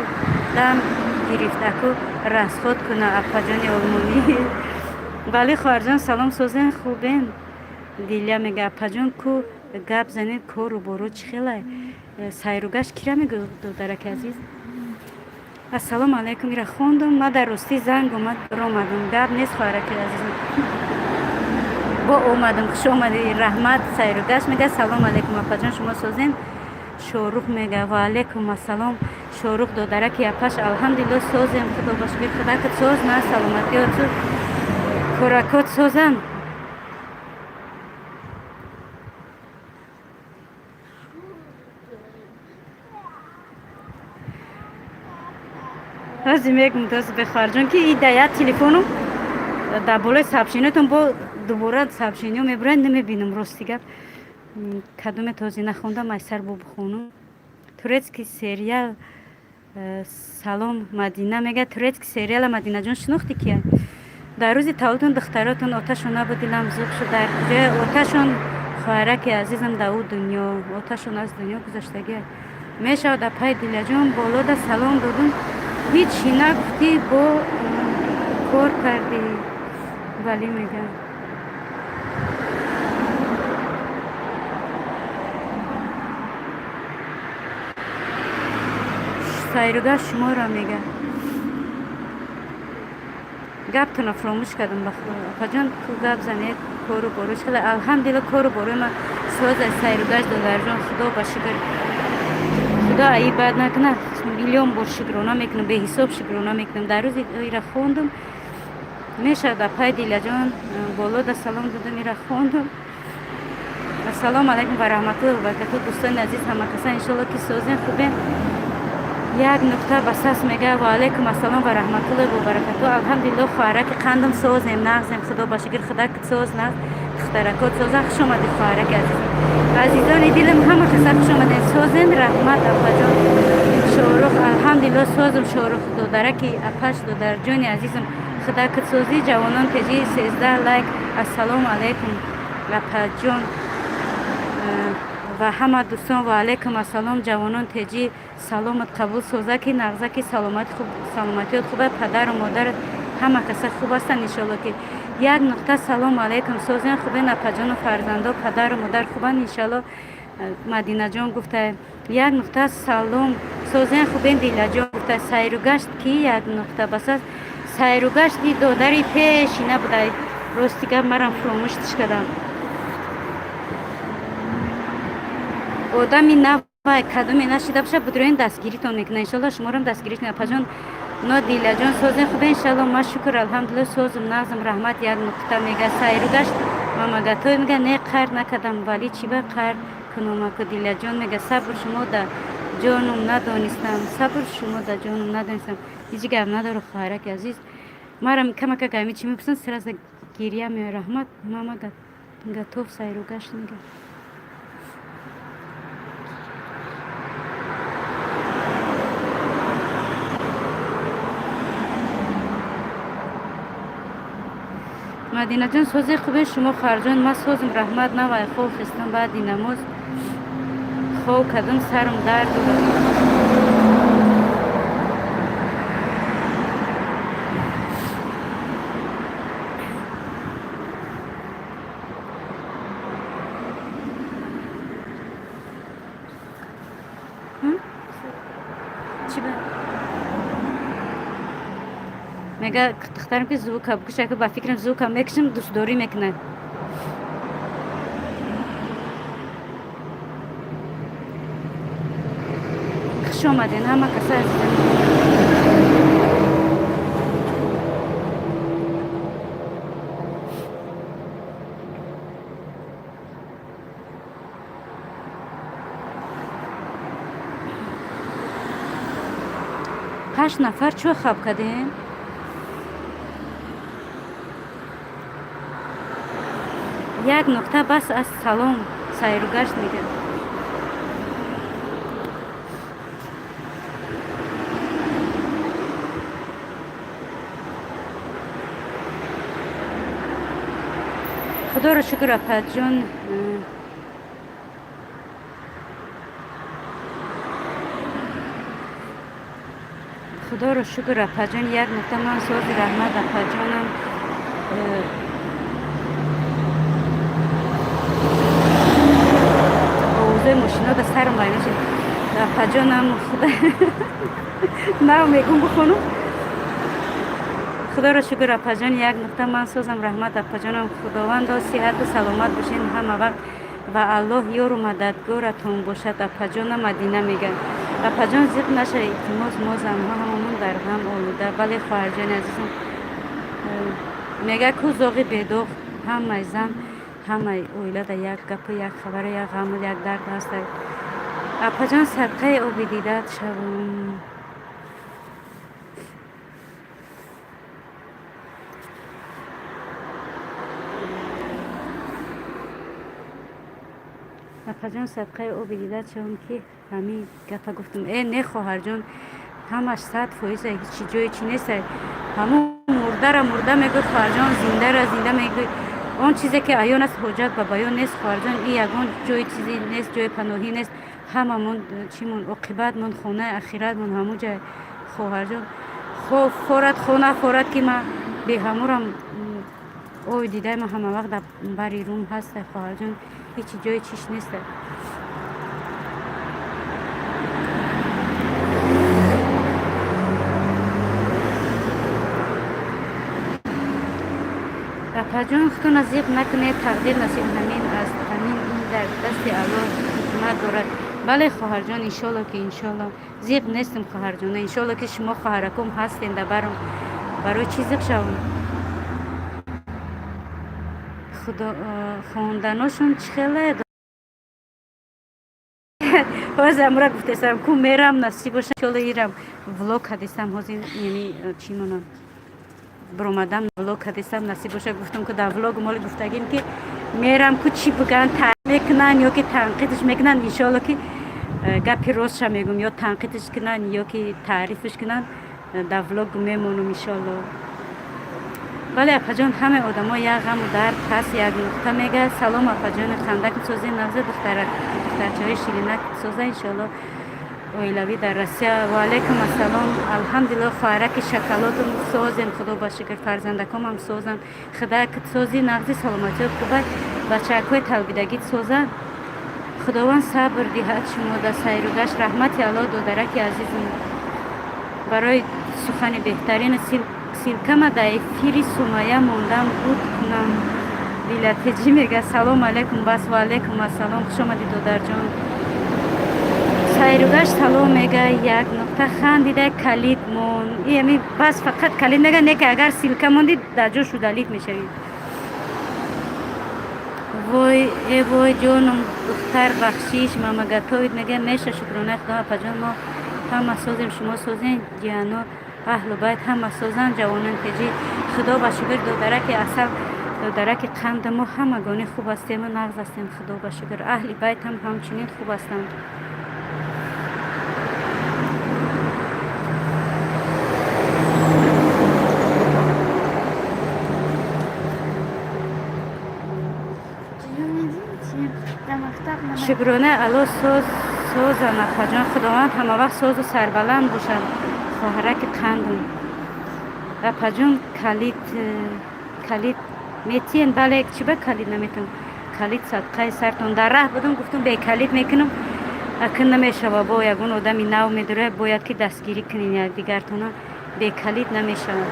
дам гирифт, аку расход куна, апаҷони олмонӣ. Бале, хоҳарҷон. Салом, созен, хубен? Диля мега: апаҷон, ку гап занед, кору боро чӣ хелай? Сайругашт кира мегӯ, додараки азиз? Ассалому алайкум. Ира хондум, ма дар ростӣ занг омад, омадум. Гап нест, хоҳараки азизм, бо омадам. Хуш омадӣ, раҳмат. Сайругашт мега. Салом алайкум, апаҷон, шумо созен? Шорух мега. Ва алайкум ассалом, Шорух додараки апаш. Алҳамдулилло, созем, худо ба шукр. Худакат соз, на саломатиёт соз, коракот созанд. Ҳозир мегум, дост бехоҳарҷон, ки и да як телефону дар болои сообщениятон бо дубора сообщениё мебуранд, намебинам. Рости гап, кадоме този нахондам, айсар бо бихонум. Турецкий сериал, салом, Мадина мега. Турецкий сериала, Мадинаҷон, шинохтӣ кия? Дар рӯзи таваллудтон духтаротон оташон набуд, дилам зуқ шуд. Дар куҷоя оташон, хоҳараки азизам? Да ӯ дунё оташон аз дунё гузаштагия. Мешавад, апай Дилаҷон, болода салом додум, ҳичи нагуфтӣ, бо кор кардӣ. Валӣ мега. Сайругашт шуморо мега. Гаптонро фуромӯш кардам, ба худо. Апаҷон, ку гап занед, кору боро чӣ хеле? Алҳамдулилла, кору борои ма соз аст. Сайругашт, додарҷон, худо ба шукр. Худо аи бад накунад, миллион бор шукрона мекунам, беҳисоб шукрона мекунам. Дар рӯзи ира хондум. Мешавад, апай Дилаҷон, болода салом додам, ира хондум. Ассалому алайкум ва раҳматуллоҳи ва баракату, дӯстони азиз, ҳамакаса иншолло ки созен, хубен. Як нуқта басас мега. Ва алайкум ассалом ва раҳматуллоҳи ва баракату. Алҳамдулилло, хоҳараки қандам, созем, нағзем, худо ба шукр. Худак соз, нағз, духтаракот соза. Хуш омадед, хоҳараки азиз. Азизони дилам, ҳама каса хуш омадед. Созен? Раҳмат, апаҷон. Шорух, алҳамдулилло, созм. Шорух додараки апаш, додарҷони азизам, худакат созӣ. Ҷавонон теҷи, 13 лайк. Ассалому алайкум, апаҷон ва ҳама дӯстон. Ва алайкум ассалом, Ҷавонон теҷи, саломат қабул. Созаки, нағзаки, саломатиёт хуба, падару модарат ҳама каса хуб ҳастанд, иншолло ки. Як нуқта. Салому алайкум, созен, хубен, апаҷону фарзандо, падару модар хубанд, иншалло. Мадинаҷон гуфта. Як нуқта. Салом, созен, хубен, Дилаҷон гуфта. Сайругашт ки? Як нуқта басас. Сайругашти додари пешина буда. Рости гап, марам фуромӯштиш кардам. Одами навай кадоме нашида боша, будроин дастгиритон мекунад, иншалло шуморам дастгирӣ кунад. Апаҷон, но Дилаҷон, созен, хубе, иншалло. Ма шукр, алҳамдулилла, созум, нағзам, раҳмат. Як нуқта мега. Сайругашт мамагатой мега. Не, қар накардам, вале чӣ ба қар куномаку? Дилаҷон мега. Сабр шумо да ҷонум надонистам, сабр шумо да ҷонум надонистам. Ҳеҷ гап надору, хоҳараки азиз. Марам камака гами чӣ мепурсанд, сразу гирья меояд. Раҳмат, мама готов. Сайругашт мега. Мадинаҷон, сози, хубе шумо, хоҳарҷон? Ма созм, раҳмат. Навай хов хестам, баъди намоз хов кардам, сарам дард дорад. Мега духтарам ки звука бикуша, ба фикрам звука мекушам, дӯстдорӣ мекунад. Хуш омаден ҳама каса, азизам. Ҳашт нафар чӯ хаб кардем? Як нуқта бас аз салом, сайругашт мега. Худоро шукр, апаҷон. Худоро шукр, апаҷон, як нуқта, ман сози, раҳмат, апаҷонам. Овозои мошино да сарам вайрон шуд, апаҷонам. Нав мегум, бихонум. Худоро шукр, апаҷон, як нуқта, ман созам, раҳмат, апаҷонам. Худовандо, сиҳату саломат бошед ҳама вақт ва Аллоҳ ёру мададгоратон бошад, апаҷона. Мадина мегӯяд: апаҷон, зиқ наша, илтимос, мо занҳо ҳамамон дар ғам олуда. Бале, хоҳарҷони азизам. Мега ку зоғи бедоғ, ҳамаи зан, ҳамаи оилада як гапу, як хабару, як ғаму, як дард ҳаст. Апаҷон, садқаи оби дидат шавам. Апаҷон, садқаи оби дидат шавам, ки ҳамин гапа гуфтам. Э, не, хоҳарҷон, ҳамаш 100%, ҳечи ҷои чӣ нест. Ҳамун мурдара мурда мегӯй, хоҳарҷон, зиндара зинда мегӯй. Он чизе ки аён аст, ҳоҷат ба баён нест, хоҳарҷон. И ягон ҷои чизе нест, ҷои паноҳӣ нест. Ҳамамон чимон, оқибатмон, хонаи ахиратмон ҳамун ҷай, хоҳарҷон. Форад хона форад, ки ма беҳамурам, оби дидаи ма ҳама вақт дар бари рум ҳаста, хоҳарҷон, ҳечи ҷои чиш нест. Апаҷон, худтона зиқ накунед, тақдир, насиб ҳамин аст, ҳамин ин дар дасти Аллоҳ ҳикмат дорад. Бале, хоҳарҷон, иншолло ки, иншолло, зиқ нестем, хоҳарҷона. Иншолло ки шумо хоҳараком ҳастем дар баром, барои чӣ зиқ шавам? Худо хонданошон чӣ хеле ҳозир амра гуфтесам ку мерам, насиб боша, иншолло, ирам влог кардесам ҳозир, яъне чӣ монам, биромадам, влог кардесам, насиб боша. Гуфтам ку дар влог моли гуфтагим ки мерам ку, чӣ бигӯянд, таъриф мекунанд ё ки танқидш мекунанд. Иншолло ки гапи ростша мегӯм, ё танқидш кунанд, ё ки таърифш кунанд, дар влог мемонам, иншолло. Бале, апаҷон, ҳамаи одамо як ғаму дард ҳаст. Як нуқта мега: салом, апаҷони хандак, сози нағзи, духтарчаҳои ширинак соза, иншолло, оилавӣ дар Россия. Ваалайкум ассалом. Алҳамдулилло, хоҳараки шоколодум, созем, худо ба шукр, фарзандакомам созанд. Худак сози, нағзи, саломатиёт хуба, бачаакҳои талбидагит созанд. Худованд сабр диҳад шумо дар сайругашт. Раҳмати Аллоҳ, додараки азизм, барои сухани беҳтарин. Ссылкама дар эфири Сумая мондам, буд кунам билатеҷӣ. Мега: салом алайкум, бас. Ваалайкум ассалом, хуш омадӣ, додарҷон. Сайругашт, салом. Мега: як нуқта, хандида, калид мон. Ами бас, фақат калид мега, не ки агар ссылка монди, дар ҷош удалить мешавӣ. Вой, э вой, ҷоном, духтар, бахшиш, мама готовит мега. Меша, шукрона худо, апаҷон, мо ҳама созем, шумо созем, ҷияно, аҳлу байт ҳама созанд, ҷавонон теҷӣ, худо ба шукр. Додараки асал, додараки қанда, мо ҳамагони хуб ҳастему нағз ҳастем, худо ба шукр, аҳли байт ҳам ҳамчунин хуб ҳастанд. Шукрона Алло, соз, созам, апаҷон, худованд ҳамавақт созу сарбаланд бошад, хоҳараки қандум. Апаҷон, калид, калид метиен? Бале, чӣ ба калид наметавон? Калид садқаи сартон. Дар раҳ будум, гуфтум бекалид мекунам, акн намешава, бо ягон одами нав медура, бояд ки дастгирӣ кунин якдигартона, бекалид намешавад.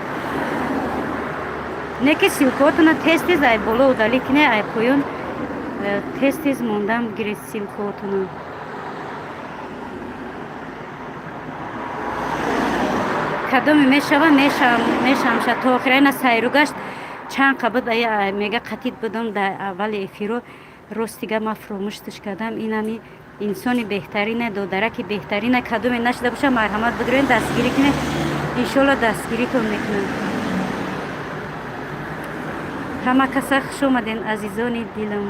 Не ки ссылкаотона тез тез ай боло удалить кине, ай поён тез тез мондам гиред ссылкаотона. Кадоме мешава, мешавам ша то охир. Айна сайру гашт чанд қа буд, мега қатид будам дар аввали эфиро. Ростига ма фуромӯшташ кардам. Инами инсони беҳтарине, додараки беҳтарине. Кадоме нашида боша, марҳамат, бидурен, дастгирӣ кине, иншолло дастгиритон мекунам. Ҳама каса хуш омаден, азизони дилам.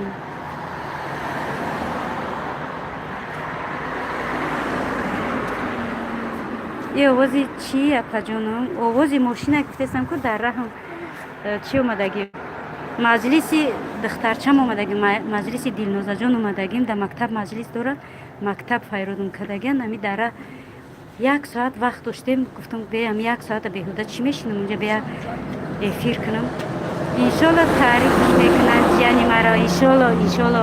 Е, овози чӣ, апаҷоном? Овози мошина гуфтестам ку, дар раҳм чӣ омадагӣ, маҷлиси духтарчам омадагӣ, маҷлиси Дилнозаҷон омадагим. Дар мактаб маҷлис дорад, мактаб файродум кардагиан. Ами дара як соат вақт доштем, гуфтам, беям як соата беҳуда чӣ мешинам унҷа, бея эфир кунам. Иншолло, таърифш мекунанд ҷияни маро, иншолло, иншолло.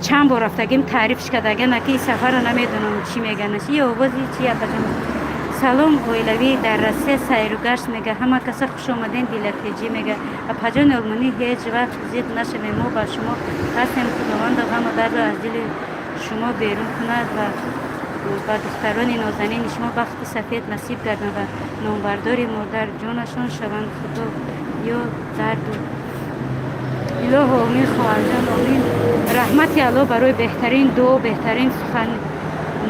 Чанд бор рафтагим, таърифш кардагиан, аки сафарро намедонам чӣ меганаш. И овози чи, апаҷон? Салом, оилавӣ дар Россия сайру гашт мега. Ҳама каса хуш омаден. Дилатеҷӣ мега: апаҷони олмонӣ, ҳеҷ вақт зиқ нашавем, мо ба шумо ҳастем. Худовандо ғаму дардро аз дили шумо берун кунад ва ба духтарони нозанини шумо бахти сафед насиб гардад ва номбардори модар ҷонашон шаванд. Худо ё дарду. Илоҳо, омин, хоҳарҷон, омин. Раҳмати Алло барои беҳтарин дуо, беҳтарин сухан,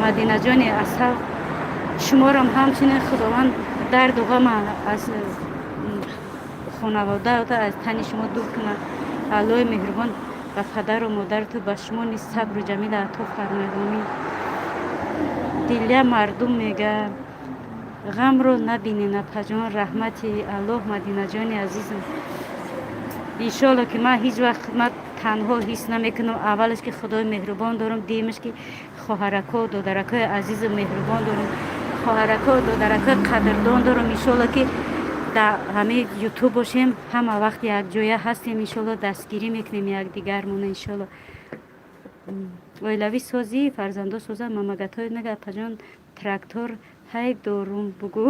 Мадинаҷони асал. Шуморам ҳамчунин Худованд дарду ғама аз хонавода, аз тани шумо дур кунад. Аллои меҳрубон ба падару модарату ба шумо низ сабру ҷамила ато фармояд, омин. Дилия мардум мега: ғамро набинен, апаҷон. Раҳмати Аллоҳ, Мадинаҷони азизам. Иншолло, ки ман ҳеҷ вақт ма танҳо ҳис намекунам. Аввалаш, ки Худои меҳрубон дорам, дуюмаш, ки хоҳарако, додаракои азизу меҳрубон дорам, хоҳарако, додаракои қадрдон дорам. Иншолло, ки дар ҳамаи Ютуб бошем, ҳама вақт якҷоя ҳастем, иншолло, дастгирӣ мекунем якдигармона, иншолло. Оилавӣ созӣ, фарзандо соза, мамагатҳои мега. Апаҷон, трактор ҳай дорум, бугӯ.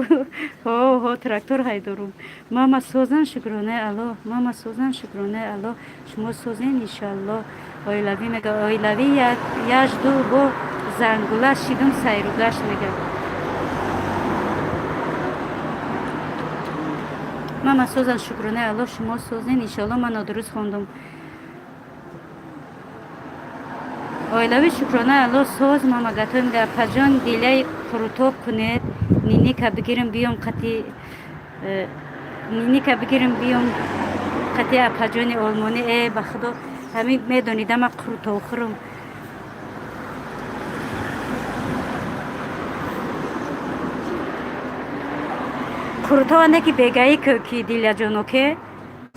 Ҳо, ҳо, трактор ҳай дорум. Мама созан, шукронаи Аллоҳ. Мама созан, шукронаи Аллоҳ. Шумо созен, иншоалло. Оилавӣ мега: оилавӣ яжду бо зангула шидум сайругашт мега. Мама созан, шукронаи Аллоҳ, шумо созен, иншоалло. Ман нодуруст хондум. Оилавӣ, шукронаи Аллоҳ, соз. Мамагатҳо мега: апаҷон, дилаи қурутоб кунед, ниника бигирем биём қати, ниника бигирем биём қати апаҷони олмонӣ. Э, ба Худо, ҳамин медонидама қурутоб хӯрам. Қурутова не ки бегаӣ ки, Диляҷон, оке.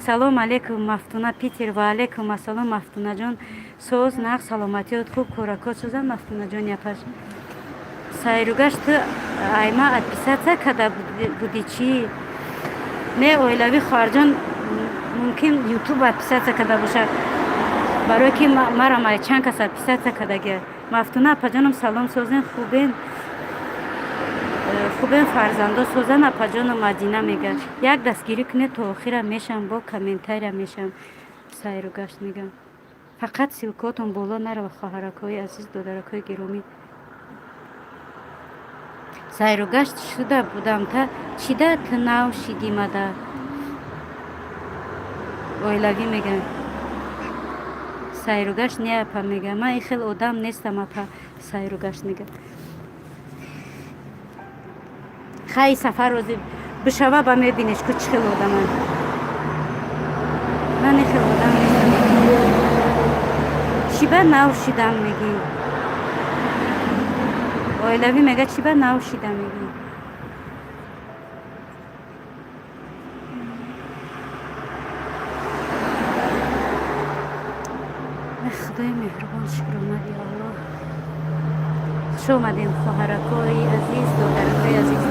Салом алейкум, Мафтуна, Питер. Ва алейкум ассалом, Мафтунаҷон. Соз, нағз, саломатиёт хуб, кӯракот созан, Мафтунаҷон япаш. Сайругашт ту айма отписаться када буди чӣ? Не, оилавӣ, хоҳарҷон, мумкин Ютуб отписаться када бошад, барое ки марам ай чанд кас отписаться кадагия. Мафтуна апаҷонам, салом, созен, хубен? Хубен, фарзандо созан, апаҷону Мадина мега. Як дастгирӣ кунед, то охира мешам, бо комментария мешам. Сайру гашт мегам, фақат ссылкаотон боло нарава, хоҳаракҳои азиз, додаракҳои гиромӣ. Сайругашт шуда будам, та чида ту нав шидимада? Оилавӣ мега: сайругашт не, апа, мега, ман ин хел одам нестам, апа. Сайругашт мега: хай, сафар рози бишава, ба мебинеш ку чӣ хел одамам. Ман ин хел одам нестам. Чӣ ба нав шидам мегӣ? Оилавӣ мега: чӣ ба нав шидам мегӣ? Худои меҳрубон, шукрона, ё Аллоҳ. Хуш омадем, хоҳаракҳои азиз, додаракҳои азиз.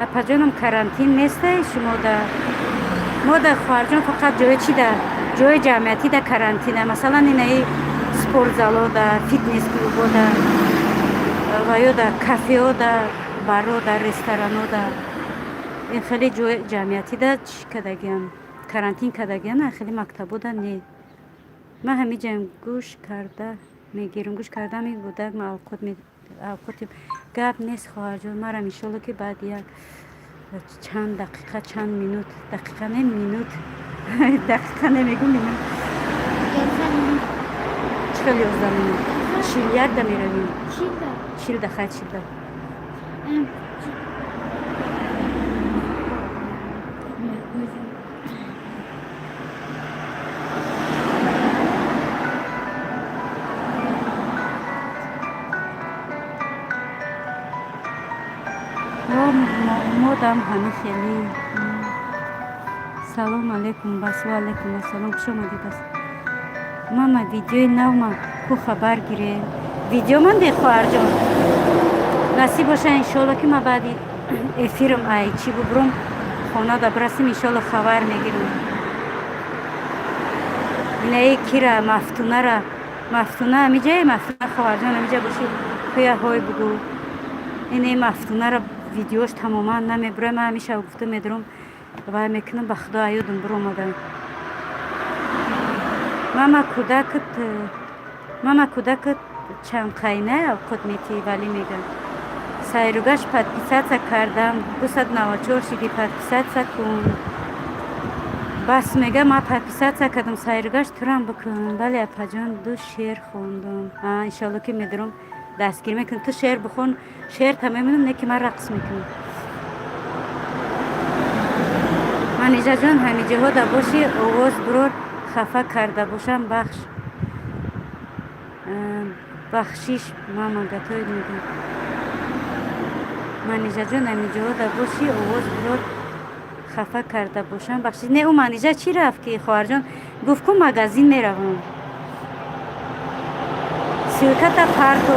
Апаҷонам, карантин нестай шумода? Мода, хоҳарҷон, фақат ҷои чи да, ҷои ҷамъиятӣ да карантина. Масалан, инаи спортзалода, фитнес клубода ва ё да кафеода, барода, ресторанода, ин хеле ҷои ҷамъиятида чӣ кардагиам, карантин кардагиам, хеле мактабода не. Ман ҳамиҷам гӯш карда мегирам, гӯш карда мебудак авқотим. Гап нест, хоҳарҷон, марам иншолло, ки баъди як чанд дақиқа, чанд минут, дақиқа не, минут, дақиқа намегӯ, минут. Чӣ хел 11 минут? 41-да меравем. 40-да, хай, 40-да. Модам ҳами хеле. Салом алейкум, бас, ва алейкум ассалом, хуш омадед. Бас, мама, видеои навма ку, хабар гирем? Видео манде, хоҳарҷон, насиб боша, иншоалло, ки ма баъди эфирм ай чӣ бубурам, хонада бирасем, иншоалло, хабар мегирам. Инаи кира, Мафтунара, Мафтуна ҳамиҷае? Мафтуна, хоҳарҷон, ҳамиҷа боши, куяҳой бугӯ. Инаи Мафтунара видеош тамоман намебурам. Ман ҳамеша гуфта медорам, вай мекунам, ба худо, аёдам биромадам. Мама, кӯдакат, мама, кӯдакат чанд қайна авқот метиҳӣ? Вале мегам, сайругаш подписаться кардам, 294 шиди, подписаться кун. Бас, мега, ман подписаться кардам, сайругаш, турам бикун. Бале, апаҷон, ду шеър хондум. Иншоалло, ки медорам, дастгирӣ мекунам. Ту шеър бихон, шеър мемонам, не ки ман рақс мекунам. Манижаҷон, ҳамиҷаҳода боши, овоз бурор. Хафа карда бошам, бахш, бахшиш. Мама гатои мегӯ. Манижаҷон, ҳамиҷаҳода боши, овоз бурор. Хафа карда бошам, бахшиш. Не, ӯ Манижа чӣ рафт, ки, хоҳарҷон, гуфт ку, магазин меравам. Ссылката парто,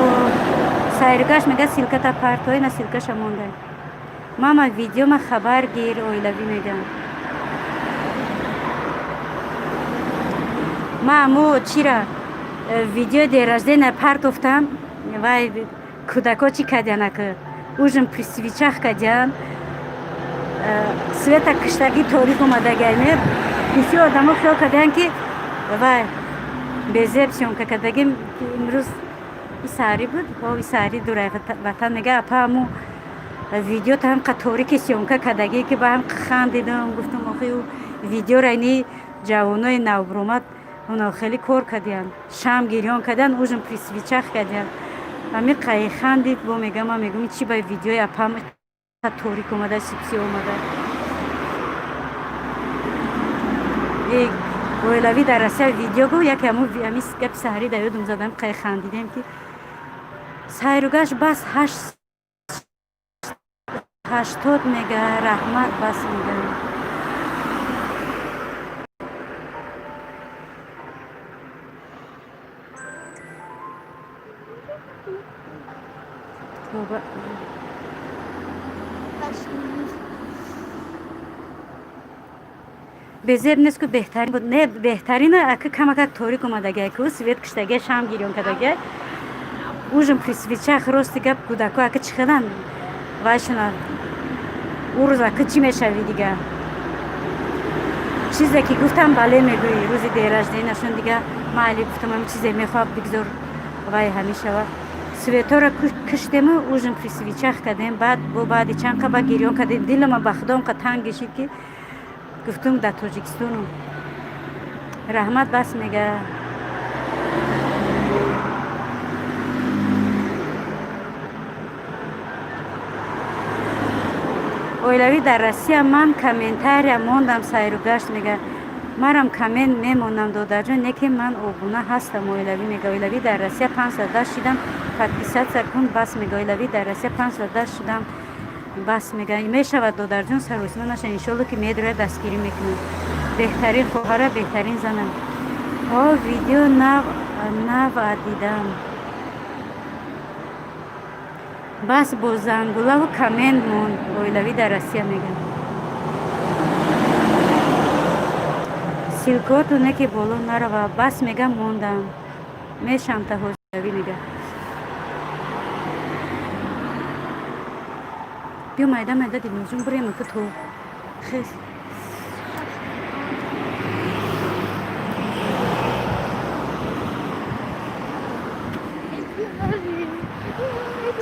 сайргаш мега, ссылката парто. Ина ссылкаша монда. Мама, видеома хабар гир, оилавӣ мегам. Ма аму чира, видео день рождения партофтам. Вай кӯдако чӣ кардян, ака, ужин при свечах кардян, света киштагӣ, торик омадагайме. Бисёр одамо хиёл кардян, ки вай безеб съёмка кардагим. Имрӯз исаҳарӣ буд, исаҳарӣ дурай ватан мега: «Апа, аму видео та ҳам торики съёмка кардагӣ», ки ба ҳам хандидам. Гуфтам: «Охи, ӯ видеора ини ҷавонои навбуромад, оно хеле кор кардиян, шам гирён кардиян, ужин при свечах кардиян». Ҳами қай хандид. Бо мегам, ман мегӯм, чи ба видеои апам торик омада, сипси омада. Оилавӣ дар Россия видео гу, яке ами гапи саҳарӣ дар ёдум задам, қай хандидем, ки сайругаш бас 80 мега. Раҳмат, бас мега. Тоба. Безеб нест ку, беҳтарин буд. Не, беҳтарина, ака, камакак торик омадагай ку, свет киштагай, шам гирён кардагай, ужин при свечах. Рости гап, кӯдако ака чӣ хелан вайшана, ӯ рӯз ака чӣ мешавӣ дига? Чизе ки гуфтам, бале мегӯӣ. Рӯзи день рожденияшон дига майли, гуфтам, ҳами чизе мехоҳад, бигзор, вай ҳамин шава. Светора киштему, ужин при свечах кардем. Баъд бо баъди чанд қа ба гирён кардем. Дилама, ба худо, онқа танг гишид, ки гуфтум, дар Тоҷикистону. Раҳмат, бас мега. Оилавӣ дар Россия, ман комментария мондам, сайругашт мега. Марам коммент мемонам, додарҷон, не ки ман обуна ҳастам. Оилавӣ мега. Оилавӣ дар Россия, 510 шидам, подписаться кун. Бас мега. Оилавӣ дар Россия, 510 шидам, бас мега. Мешавад, додарҷон, саросима наша, иншолло, ки медроя, дастгирӣ мекунам. Беҳтарин хоҳара, беҳтарин занам. О, видео нав дидам. Бас бо зангулаву коммент монд, оилавӣ дар Россия мегӯям. Ссылкаотоне ки боло нарава, бас мегам, мондам мешам та ҳозиравӣ мега. Биё, майда майда, Дилнозҷон, бурем ка то хес.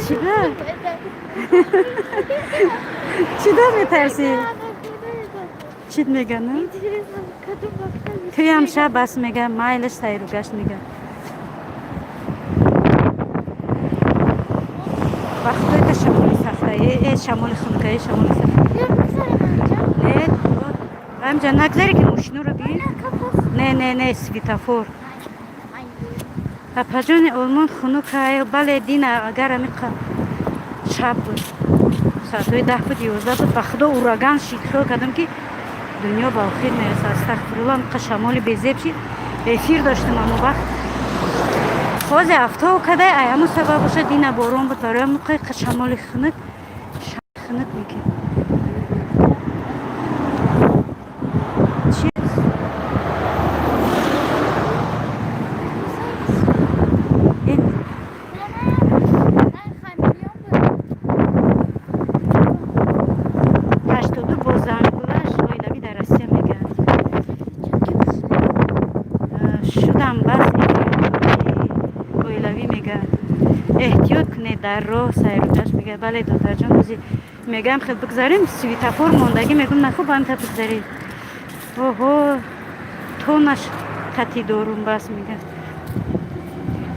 Чиба? Чида метарсӣ? Чит мега, на? Туям ша, бас мега, майлаш, сайру гашт мега. Вақтои шамоли сахта, э, шамоли хунука, э, шамоли сахта. Не, ҳамҷа нагзаре ки мошинуро бин. Не, не, не, светофор. Апаҷони, Олмон хунукай? Бале, дина агар амиқа шаб буд, соатҳои 10 буд, 11 буд, ба худо, ураган шид. Хиёл кардам, ки дунё ба охир мерасад. Астағфирулло, амиқа шамоли безеб шид. Эфир доштам ҳамон вақт. Ҳозе афтоб кадай, ай ҳамун сабаб бошад. Дина борон буд, барои ҳамун шамоли хунук хунук мекард. Чи? Ин 82 бо зангулаш, оилавӣ дар Россия мегӯяд. Шудам бас, оилавӣ мегӯяд, эҳтиёт кунед дар роҳ, сайру гашт мегӯяд. Бале, додарҷон, ози мегӯям, хел бигзарем, светофор мондагӣ, мегӯм, нахуб анта бигзаред. Оҳо, тонаш хати дорум, бас мегӯяд.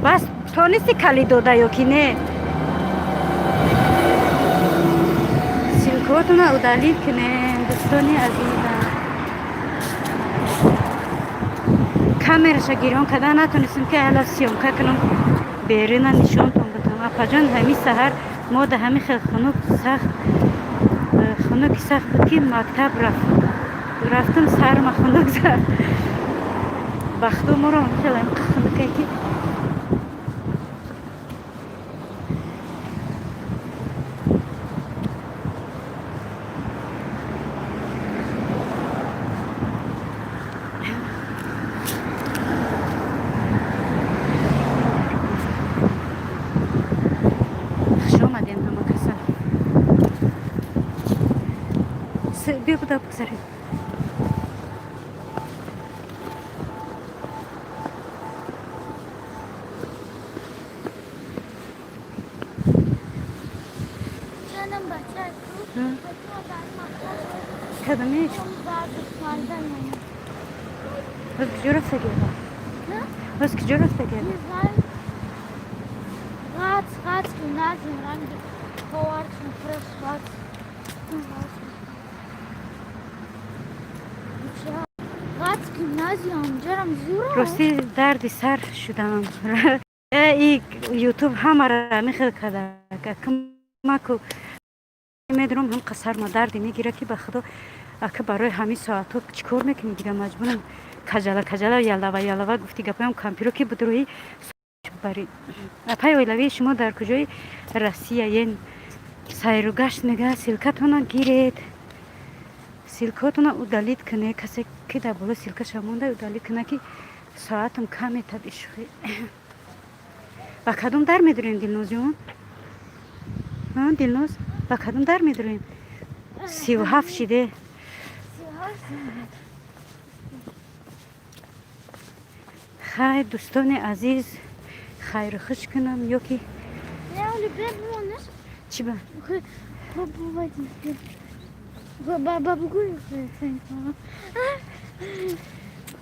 Бас тонисти калид дода ё ки не? Ссылкаотона удалить кунем, дӯстони азизам. Камераша гирён карда натонистем, ки ала съёмка кунам, берина нишонтон будам. Апаҷон, ҳамин саҳар мо да ҳамин хел хунук сахт, хунуки сахт буд, ки мактаб рафтам, сарма хунук зад. Ба худо, моро хел хунукае ки. Хуш омадем, ҳама каса. Биё, буда бигзарем. Canım бача. Кадамеш? Боз куҷо рафтагӣ? Боз куҷо рафтагӣ? Рац, Рац, Gymnasium, ранги хоҳарчун фреш, Рац. Рац, Gymnasium, ҷарам зура. Ростӣ, дарди сар шудам. И Ютуб ҳамара мехел када. Маку медурам, ҳам сарма дарде мегирад, ки ба худо, ака, барои ҳамин соатҳо чӣ кор мекунӣ? Дига маҷбурам, кажала кажала, ялава ялава, гуфти гапоям кампиро ки будрои бари. Апай оилавии, шумо дар куҷои Россия ен? Сайру гашт мега. Ссылкатона гиред, ссылкаотона удалить куне. Касе ки дар боло ссылкаша монда, удалить куна, ки соатам кам метаб. Ишухи, ба кадом дар медурем, Дилнозҷон? Дилноз, ба кадом дар медурем? 37 шиде. Хайр, дӯстони азиз, хайру хуш кунам ё ки? Я люблю бонус. Чӣ ба? Пробовать. Бабугу.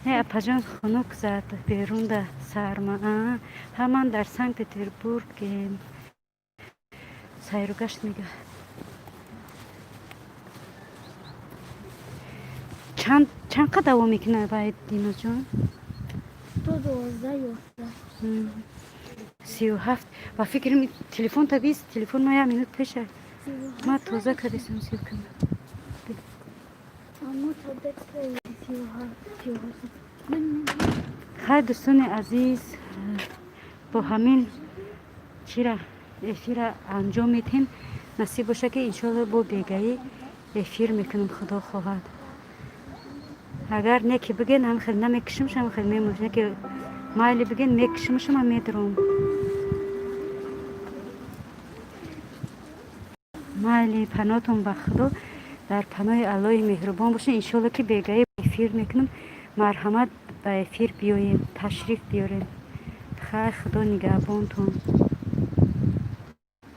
Э, апаҷон, хунук зад берунда сарма. Ҳаман дар Санкт Петербургем, сайру гашт мега. Чанд қад давом мекунад вай, Динозҷон? То 12 11. 37 ба фикрам. Телефон табист, телефон ма як минут пеша ма тоза кардесам, ссылкам. Аммо то 37, 38. Хайр, дӯстони азиз, бо ҳамин чира. Эфира анҷом медиҳем. Насиб боша, ки иншоалло бо бегаӣ эфир мекунем, худо хоҳад. Агар не ки бигӯен, ҳам хел намекушимш, ҳам хел мемош. Не ки майли бигӯен, мекушимшама, медуром. Майли, паноҳтон ба худо, дар паноҳи Аллоҳи меҳрубон бошед. Иншоалло, ки бегаӣ эфир мекунам. Марҳамат, ба эфир биёед, ташриф биёред. Хайр, худо нигаҳбонтон.